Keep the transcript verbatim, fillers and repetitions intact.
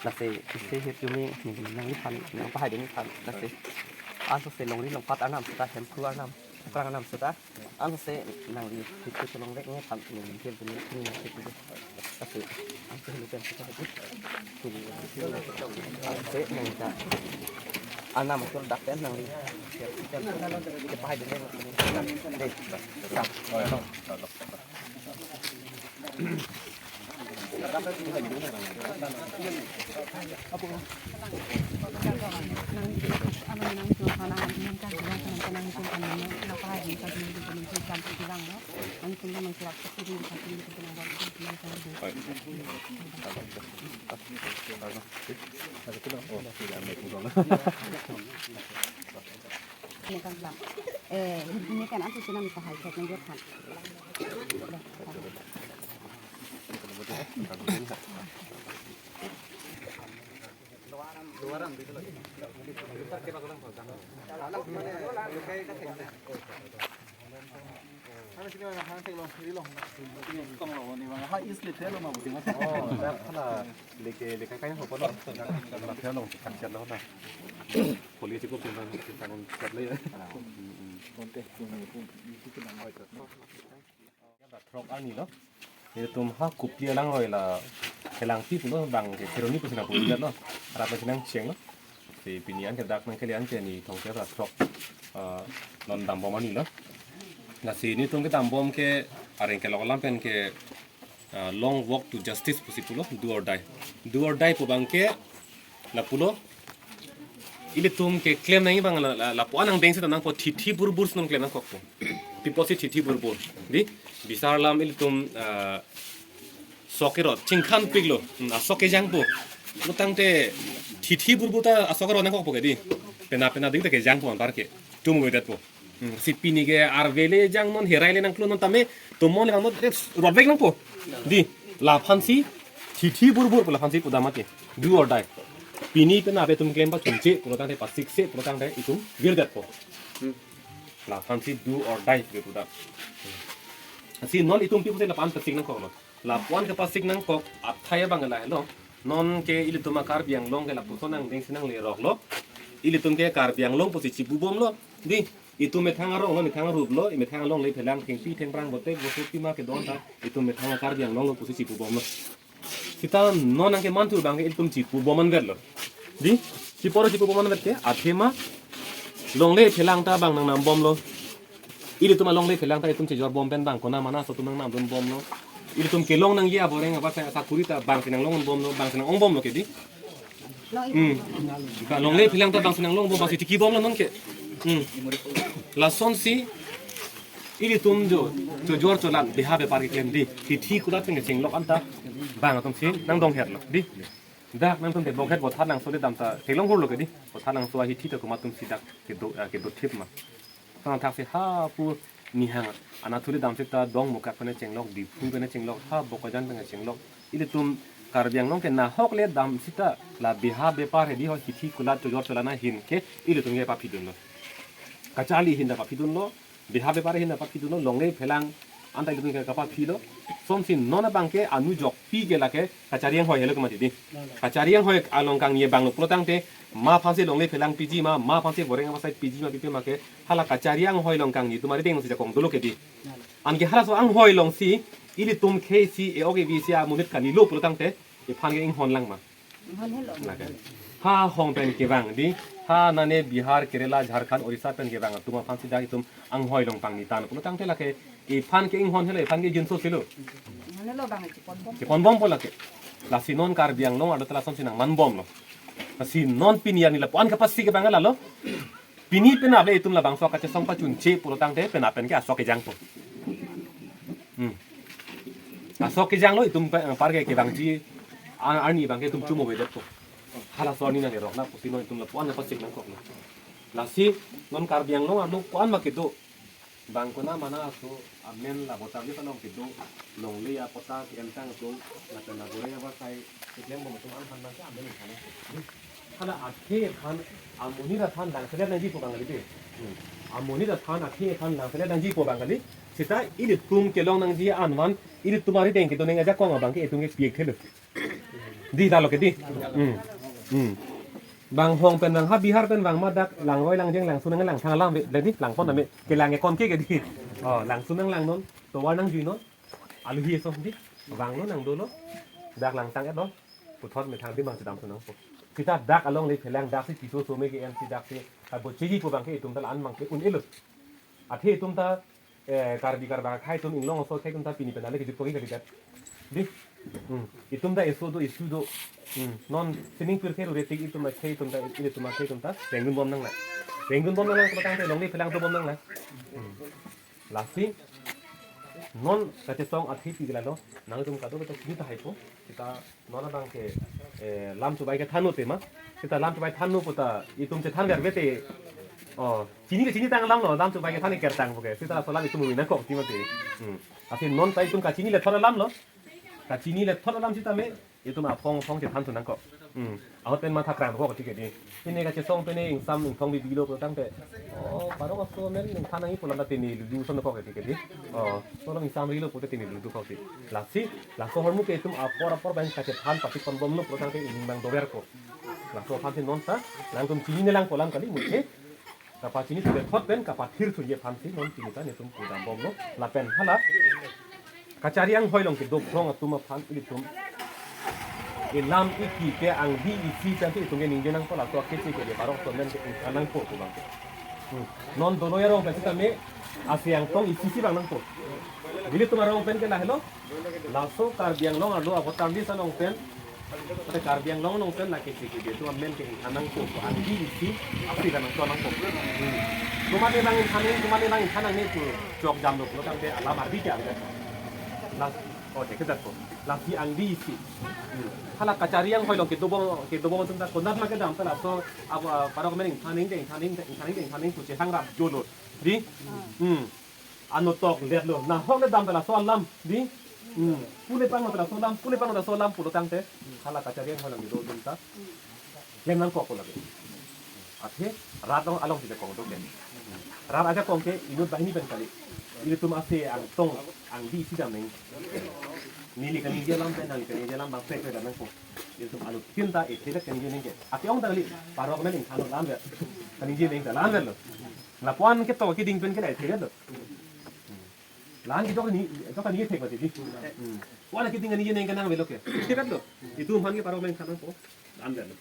Lasi isi hit jumi nangli phan nangpahai dini phan lasi. Ansose longri longpat arnam seta, hemphu arnam, phrang arnam seta. Ansose nangli hitu cholong vek ne phan nangli hit jumi nangli hit jumi. Lasi ansi helu pen seta hit. Ansi nangli ta arnam atur dak pen nangli. Kepahai dini. Dei. Ini kan ansi nangpahai kek nang dia phan. Throk arni lo. Ilitum ha Kopili alangroi la Phelangpi pulo, bang ke Kheroni pusi nangpu lo. Arap nangchenglo. Si pini an ke dak nangkele an ke ni thomkep ra throk, ah, non dambom arni lo. Lasi nelitum kedambom ke areng kelok alam pen ke, ah, long walk to justice pusi pulo, do or die. Do or die pu abang ke lapulo. Ilitum keklem nangji abang la, la, lapu-an angdeng seta nangpo, thithi burbur si non klem nangkokpo. Pi apotsi thithi burbur? Dei, bisar alam ilitum, ah, sok kerot chingkhanpiklo. Hmm, asok kejangpo. Lo tangte thithi burbur ta asok kerot nangkokpo ke dei. Pena pena dei ta kejangpo anpar ke. Tum wedetpo. Hmm, si pini ke arve le jang non, herai le nangklo non tame, tomon le bang non, eh, rot vek nangpo. Dei, laphansi thithi burbur pu laphansi pudam mati. Do or die. Pini pena ave atum klem pachunche pulo tangte, pasikse pulo tangte itum virdetpo. Hmm. Laphansi do or die ke pudam. Hmm. Si non itum pi pusi lapu-an pasik nangkoklo. Lapu-an kepasik nangkok athai abang lahelo. Non ke ilitum a-Karbi Anglong ke lapuson angdeng si nangleroklo. Ilitum ke Karbi Anglong pusi chipubomlo. Dei, itum methang arong lo, methang arup lo, methang alongle phelang thengpi thengphrang bote boso pima kedon ta itum methang a-Karbi Anglong lo pusi chipubomlo. Seta non nangkeman thu abang ke itum chipubom anvetlo. Dei, chiporo chipubom anvet ke athema longle phelang ta bang nangnambomlo. Ilitum alongle phelang ta itum chejorbom pen bang kona mana aso atum nangnamdunbomlo. Ilitum kelong nangji aboreng abasai asakuri ta bangsi nanglongbomlo, bangsi nang-ongbomlo ke dei. Hmm. Ka longle phelang ta bangsi nanglongbom, bangsi tikibomlo non ke. Hmm. Lasonsi ilitum jo chojor cholat beha bepar keklem dei. Thithi kulat pen kechenglok anta bang atumsi nangdongherlo dei. Dak nangtum ke bokhet bothat nangso le dam ta kelong hurlo ke dei. Bothat nangso ahithi ta komat atumsi dak kedo, ah, kedothip ma. Tangthak si ha pu nihang Anathuli dam seta Dongmukak pen chenglok, Diphu pen chenglok, ha Bokajan pen chenglok. Ilitum Karbi Anglong ke nahok le dam seta la beha bepar hedi ho hithi kulat chojor cholana ahin ke ilitum ke paphidunlo. Kacharli ahin ta paphidunlo, beha bepar ahin ta paphidunlo, longle phelang anta ilitum ke kapaphilo. Somsi non abang ke anujokpi ke lake kachari anghoi helo ke mati dei. Kachari anghoi along kangni abang lo pulo tangte, ma aphansi longle phelang piji ma, ma aphansi boreng abasai piji ma pipe ma ke, hala kachari anghoi along kangni atum arideng si jakong dolo ke dei. Anke halaso anghoi alongsi ilitum khei si e-ok evi si amonit kalilo pulo tangte, iphan ke inghon lang ma. Lake. Ha hong pen kevang di. Ha nane Bihar, Kerala, Jharkhand, Orissa pen kevang atum aphan si dak itum anghoi along pangni tang. Pulo tangte lake iphan ke inghon helo, iphan ke jinso silo. Chepon bompo lake. Lasi non Karbi Anglong arlo ta lasonsi nangman bomlo. Lasi non pini arni lapu-an kapasi kevang lalo. Pini penap le itum labangso kachesong pachunche pulo tangte penap pen ke asok kejangpo. Hmm. Asok kejanglo itum pe-, par ke kevangji a-, arni abang ke itum chumo bedet po. Halaso arni nang erok na pusi non itum lapu-an pasik nangkoklo. Lasi non Karbi Anglong arlo ko-an ma kedo. Bang konat mana aso amen la Botarlip along kedo, longle apota ke-en tang atum, lapen nagore abasai keklem bom atum an han bang ke amen ingthan. Hala athe aphan, amonit aphan langselet nangjipo bang kali de. Hmm. Amonit aphan athe aphan langselet nangjipo bang kali. Seta ilitum kelong nangji an van, ilitum arideng kedo neng ajakong abang ke itum ke piek thelo. Di lalo ke di. Hmm. Hmm. Bang hong pen bang ha Bihar pen bang ma dak langroi langjeng langsun nanglang thang alam ve, le di langpon ame kelang ekon ke ke di. Oh, langsun nanglang non, tovar nangjui non. Alu hi eso di. Bang lo nang dolo. Dak langtang et lo. Puthot methang di bang sedam sunang po. Seta dak along le phelang dak si piso some ke-en si dak si. Abo cheji po bang ke itum ta la-an bang ke un-elo. Athe itum ta eh, Karbi Karba akhei atum inglong aso akhei atum ta pini pen ale kejut pogi kalidet. Di. Hmm. Itum ta eso do, isu do. Hmm. Non sining pirthe rure tik itum akhei atum ta, ilitum akhei atum ta rengdun bom nanglai. Rengdun bom nanglai, kepatang te longle phelang dobom nanglai. Hmm. Lasi non kachesong athe pi gelalo, nangtum kado kado chini tahai po. Seta non abang ke, eh, lam chubai kethan-o tema. Seta lam chubai than-o puta itum chethan ver bete. Oh, chini ke chini tang alam lo, lam chubai kethan kertang puke. Seta laso alam itum ui nangkok ti mati. Hmm. Lasi non ta itum kachini lethot alam lo. Kachini lethot alam seta me itum aphong aphong chethan thun nangkok. Hmm. Ahut pen matha krang kok ti ke di. Pine kachesong pine ingsam ingthong bibi lo pulo tangte. Oh, parok aso amen ingthan nangji pu alam ta tini ludu son kok ti ke di. Oh, solo ingsam rilo pulote tini ludu kok ti. Lasi, laso ahormu ke itum apor apor bang kachethan pati pon bomlo pulo tangte ining bang dover ko. Laso aphan si non ta, nangtum chinine langpo alam kali muthe. Kapachini sude thot pen kapathir suye aphan si non pini ta netum pudam bomlo. Lapen hala. Kachari anghoi along kedo phrong atum aphan ilitum. Ilam iki ke angdi isi pen si itum ke ningje nangpo laso akeche ke parok atum pen ke ingthan nangpo pu bang ke. Hmm. Non doloi arong pen seta me asi angtong isi si bang nangpo. Ilitum arong pen ke lahelo. Laso Karbi Anglong arlo avotamdi sa along pen. Pada Karbi Anglong along pen lake si ke itum amen ke ingthan nangpo. Angdi isi asi bang nangtong nangpo. Hmm. Komat le bang ingthan nang, komat le bang ingthan nangne pu chok damlo pulo tangte alam ardi ke ardi. Las, oh, cek kedat ko. Lasi angdi isi. Hmm. Hala kachari anghoi along kedo bom, kedo bom atum ta konat ma kedam ta laso abo, ah, parok amen ingthan nang, ingthan nang, ingthan nang, ingthan nang pu chehangrap jolo. Di? Hmm. Ano tok let lo. Nahok le dam ta laso alam. Di? Hmm. Pule pang ta laso alam, pule pang ta laso alam pulo tangte. Hala kachari anghoi along kedo atum ta klem nangkok ko lake. Athe rat along, along si jakong do ke. Rat ajakong ke inut banghini pen kali. Ilitum asi angtong angdi isi dam nang. Neli kaningje alam pen nang kaningje alam bang pek pek dam nangpo. Ilitum alu tin ta isi dak kaningje nang ke. Ati ong ta kali parok amen ingthan alam ya. Kaningje nang ta alam ya lo. Lapu-an ke to keding pen ke la isi lo. Lan ke jok ni, jok ni thek mati di. Hmm. Wala keding kaningje nang kanang avelo ke. Isi lo. Itum aphan ke parok amen ingthan nangpo. Alam ya lo.